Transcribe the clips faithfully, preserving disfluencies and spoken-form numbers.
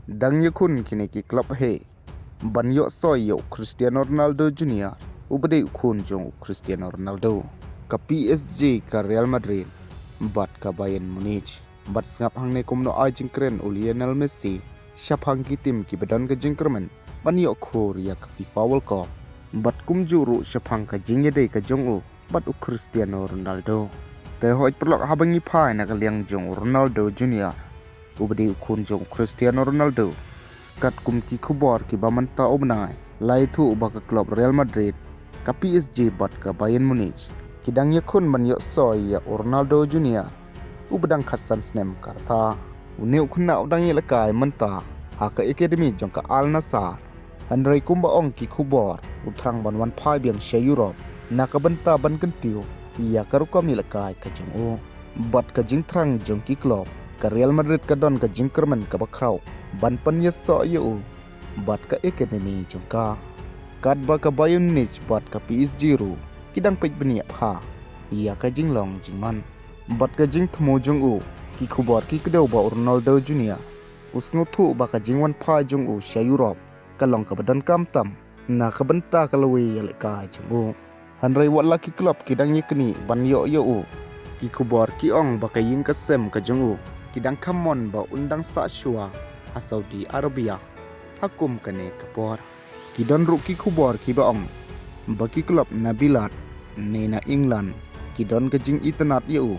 Dang ïakhun kine ki club hi ban ïoh soi ïa u Cristiano Ronaldo Junior, uba dei u khun jong u Cristiano Ronaldo. Ka P S G, ka Real Madrid bad ka Bayern Munich. Bad sngap hangne kumno ai jingkren u Lionel Messi shaphang ki team kiba don ka jingkyrmen ban ïoh khur ïa ka FIFA World Cup. Bad kumjuh ruh shaphang ka jingïadei ka jong u bad u Cristiano Ronaldo. Te hooid paralok, haba ngi phai na ka liang jong u Ronaldo Junior, uba dei u khun jong u Cristiano Ronaldo. Katkum ki khubor kiba mynta u bnai la ïathuh ba ka club Real Madrid, ka P S G bad ka Bayern Munich ki dang ïakhun ban ïoh soi ïa u Ronaldo Junior, uba dang khatsan snem ka rta. Une u khynnah u dang ïalehkai mynta ha ka academy jong ka Al Nassr. Hynrei kumba ong ki khubor, u thrang ban wan phai biang sha Europe na ka bynta ban kyntiew ïa ka rukom ïalehkai ka jong u. Bad ka jingthrang jong ki club, ka Real Madrid ka don ka jingkyrmen kaba khraw ban pynïasoh ïa u bad ka academy jong ka. Katba ka Bayern Munich bad ka P S G ruh ki dang peit bniah bha ïa ka jinglong jingman. Bad ka jingthmu jong u, ki khubor ki kdew ba u Ronaldo Junior u sngewthuh ba ka jingwan phai jong u sha Europe ka long kaba donkam tam na ka bynta ka lawei ïalehkai jong u. Hynrei wat la ki club ki dang ïaknieh ban ïoh ïa u, ki khubor ki ong ba ka ïing ka sem ka jong u ki dang kham mon ba un dang sah shuwa ha Saudi Arabia ha kum kane ka por. Ki don ruh ki khubor kiba ong ba ki club na Bilad ne na England ki don ka jingitynnad ïa u,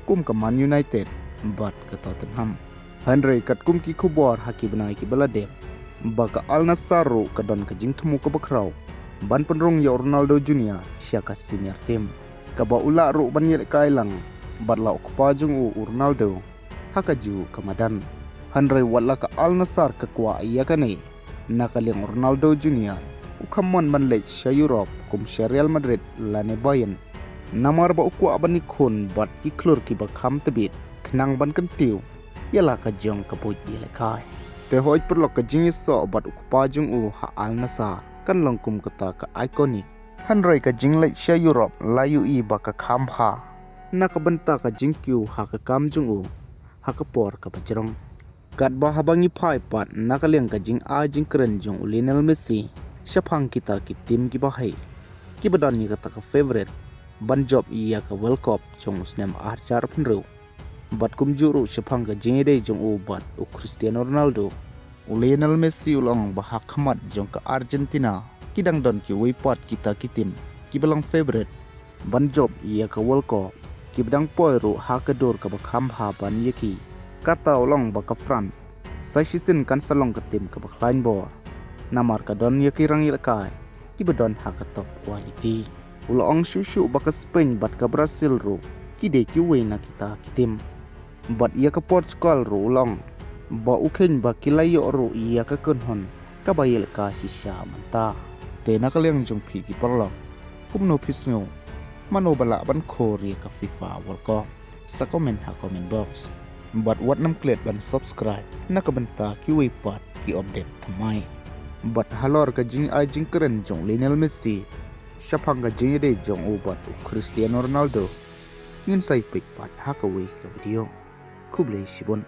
kum ka Man United bad ka Tottenham. Hynrei katkum ki khubor ha ki bnai kiba la dep, ba ka Al Nassr ruh ka don ka jingthmu kaba khraw ban pynrung ïa u Ronaldo Junior sha ka senior team, kaba u lah ruh ban ïalehkai lang bad la u kpa jong u, u Ronaldo, ha kajuh ka madan. Hynrei wat la ka Al Nassr ka kwah ïa kane, na ka liang u Ronaldo Junior u kham mon ban leit sha Europe kum sha Real Madrid lane Bayern, namar ba u kwah ban ïakhun bad ki khlur kiba kham tbit khnang ban kyntiew ïa la ka jong ka buit ïalehkai. Te hooid paralok, ka jingïasoh bad u kpa jong u ha Al Nassr kan long kum kata ka iconic. Hynrei ka jingleit sha Europe la ïohi ba ka kham bha na ka bynta ka jingkiew ha ka kam jong u ha ka por kaba jrong. Katba haba ngi phai pat na ka liang ka jingai jingkren jong u Lionel Messi shaphang kita ki team kiba heh, kiba don ïa kata ka favourite ban jop ïa ka World Cup jong u snem ar hajar arphew hynriew. Bad kumjuh ruh shaphang ka jingïadei jong u bad u Cristiano Ronaldo, u Lionel Messi u la ong ba ha khmat jong ka Argentina ki dang don kiwei pat kita ki team kiba long favourite ban jop ïa ka World Cup, kiba dang poi ruh ha ka dur kaba kham bha ban ïa ki. Kata u la ong ba ka France sa shisien kan sa long ka team kaba khlaiñ bor, namar ka don ïa ki rangïalehkai kiba don ha ka top quality. U la ong shuh shuh ba ka Spain bad ka Brazil ruh ki dei kiwei na kita ki team. Bad ïa ka Portugal ruh u la ong ba u kheiñ ba ki la ïoh ruh ïa ka kynhun kaba ïalehkai shisha mynta. Te na ka liang jong phi ki paralok, kumno phi sngew? Mano ba lah ban khur ïa ka FIFA World Cup? Sa comment ha comment box. Bad wat nym klet ban subscribe na ka bynta kiwei pat ki update thymmai. Bad halor ka jingai jingkren jong u Lionel Messi shaphang ka jingïadei jong u bad u Cristiano Ronaldo, ngin sa ïapeit pat ha kawei ka video. Khublei shibun.